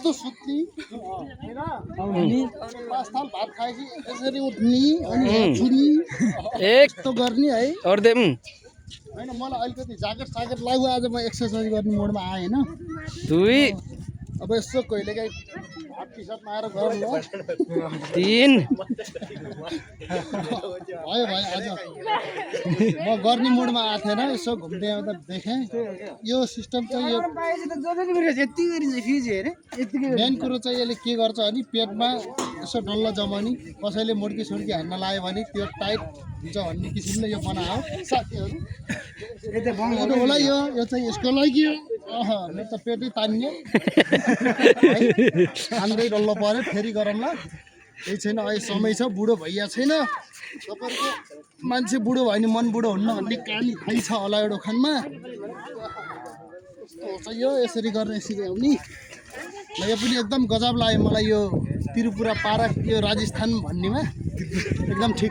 यस्तो सुत्ने होइन पाँच थाल भात खाएपछि यसरी उठ्ने अनि छुनी यस्तो गर्ने है होइन मलाई अलिकति ज्याकेट साकेट लाग्यो आज म एक्सर्साइज गर्ने मोडमा आएँ होइन अब यसो कहिलेकाहीँ हाफ टी सर्टमा आएर गरौँ ल भयो भाइ आज म गर्ने मोडमा आएको थिएन यसो घुम्दै आउँदा देखेँ यो सिस्टम चाहिँ यो मेन कुरो चाहिँ यसले के गर्छ भने पेटमा यसो डल्लो जमाउने कसैले मुड्की सुड्की हान्न लायो भने त्यो टाइट हुन्छ भन्ने किसिमले यो बनायो साथीहरू होला यो चाहिँ यसको लागि मेरो त पेटै तान्ने खाँदै डल्लो पऱ्यो फेरि गरौँला केही छैन अहिले समय छ बुढो भइया छैन तपाईँहरूको मान्छे बुढो भयो भने मन बुढो हुन्न भन्ने कहानी थाहै छ होला एउटा खानमा कस्तो यो यसरी गरेर यसरी आउने ल यो पनि एकदम गजब लाग्यो मलाई यो त्रिपुरा पारा यो राजस्थान भन्नेमा एकदम ठिक